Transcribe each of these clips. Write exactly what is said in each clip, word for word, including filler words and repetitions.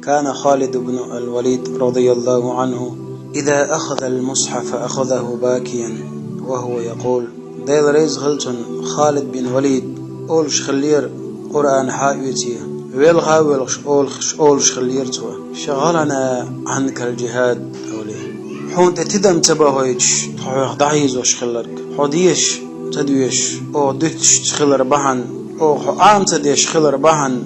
كان خالد بن الوليد رضي الله عنه إذا أخذ المصحف أخذه باكيا وهو يقول: Дела реза хила цунна, Халид бин Валид олуш хиллера, Къуръан хьаоьций, велха а воьлхуш олуш, олуш хиллера цо: شغلنا عنك الجهاد, олий. Хьуна тӀе тидам ца бохуьйтуш тхо хьох дӀахьийзош хилларг, хьо дезаш ца доьшуш, оха дуьтуш хилар бахьана, оха хьо Ӏама ца деш хилар бахьана,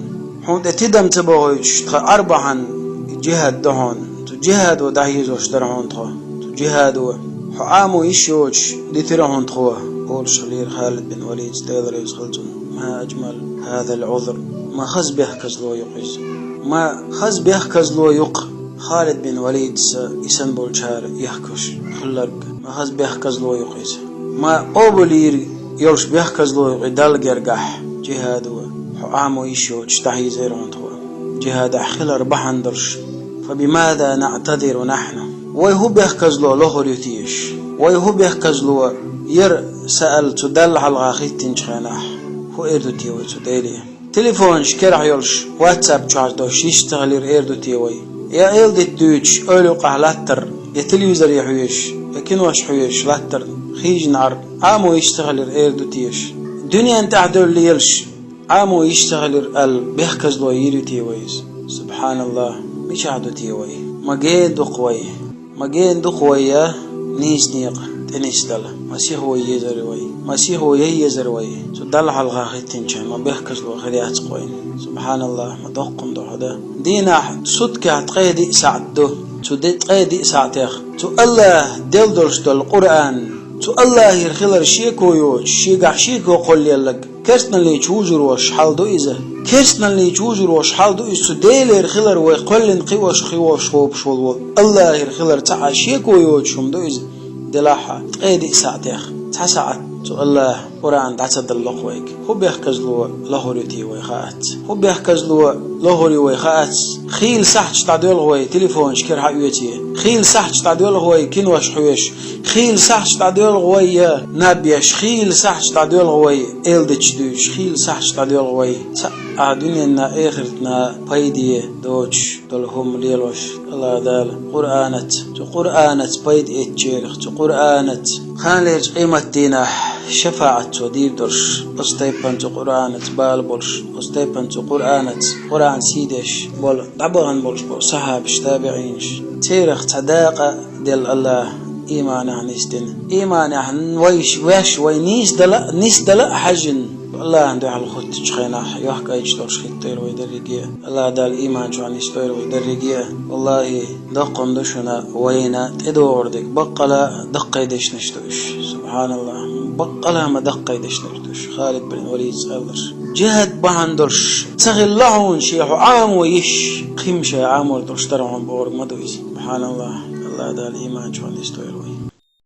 хьуна тӀе тидам ца бохуьйтуш тхан Ӏар бахьана, и джихад ду хьуна. Цу джихадо дӀахьийзош дара хьуна тхо. Цу джихадо хьо Ӏамо йиш йоцуш дитира хьуна тхо, олуш хиллера Халид бин Валида, Дела реза хила цунна. ما أجمل هذا العذر. Ма хаза бехказло ю-кх иза. Ма хаза бехказло ю-кх Халид бин Валидас и санна болчара ехкаш хилларг. Ма хаза бехказло ю-кх иза. Ма къобалйийр йолуш бехказло ю-кх и Далла гергахь, джихадо хьо Ӏамо йиш йоцуш дӀахьийзийра хьуна тхо. Джихадехь хилар бахьана долуш. فبماذا نعتذر نحن؟ Вай хӀун бехказло лохур ю теша? Вай хӀун бехказло яра, саьал цу Далла хьалха хӀиттинчу хенахь? ХӀун эр ду те вай цу Деле? Телефонаш керахь йолуш, WhatsApp чохь долуш йиш ца хилира эр ду те вай? Я эладита дуьйцуш, ойла юкъахь латтар, я телевизоре хьоьжуш, я кинош хьоьжуш латтар, хижина Ӏар, Ӏамо йиш ца хилира эр ду теша? Дуьненна тӀехь девлла лелаш, Ӏамо йиш ца хилира аьлла, бехказло йийр ю те вай иза? СубхьаналлахӀ, мичахь ду те вай? Ма гена ду-кх вай. Ма гена ду-кх вай я нийса некъа тӀе нисдала. Ма сихо езар вай. Ма сихо яй езар вай. Цу Далла хьалха хӀиттинчарна ма бехказло хир яц-кх вайна. СубхьаналлахӀ, ма доккха ду хьо дан. Дийнахь, суткехь ткъе диъ сахьт ду. Цу де-, ткъе диъ сахьтех цу АллахӀа делла долуш долу Къуръан, цу АллахӀера хилар шеко йоцуш, шегахь шеко кхоллаелларг, керстаналлича вужур волуш хьал ду иза. Керстаналлича вужур волуш хьал ду иза, цу Делера хилар вай кхоьллина кхиош, кхиош, хӀопуш волу волу АллахӀера хилар цхьа а шеко йоцуш хӀума ду иза. Делахь а, ткъе диъ сахьтех цхьа сахьт цу АллахӀа Къуръан дӀа ца далло-кх вайга. ХӀун бехказло лохур ю те вай, хаац. ХӀун бехказло лохур ю вай, хаац. Хийла сахьташ дӀадоьлху вай, телефонаш кара хьаоьций. Хийла сахьташ дӀадоьлху вай, кинош хьоьжуш. Хийла сахьташ дӀадоьлху вай я наб еш, хийла сахьташ дӀадоьлху вай эладиташ дуьйцуш, хийла сахьташ дӀадоьлху вай цхьа а дуьненна, эхартна пайде доцуш долу хӀума лелош. АллахӀа Дала Къуръанаца, цу Къуръанаца пайда эцначарах, цу Къуръанаца кханалерчу къематдийнахь шафаӀат Цо дийр долуш, оцу тайпана цу Къуръанаца бала болуш, оцу тайпана цу Къуръанаца, Къуръан сий деш болу, дӀабахана болуш болу сахьабаш, табиӀинаш. Церах цхьа дакъа делла АллахӀа ийманехь нисдина. Ийманехь вайш, ваьш вай нийсдала, нисдала а хьаьжжина, АллахӀана дуьхьал хӀуттучу хенахь йохкуьйтуш долуш хӀиттойла вай дерриге а. АллахӀа Дала ийман чохь нисдойла вай дерриге а. ВаллахӀи, доккхун ду шуна вайна тӀедогӀур дерг, баккъала даккхий дешнаш ду уьш. СубхьаналлахӀ, баккъала ма даккхий дешнаш ду уьш. Халид бин Валид цӀаллаш. Джихад бахьана долуш ца хилла хьуна шен хьо Ӏамо йиш, кхин шайн Ӏамор долуш дара хьуна бохург ма ду иза. СубхьаналлахӀ, АллахӀа Дала ийман чохь нисдойла вай.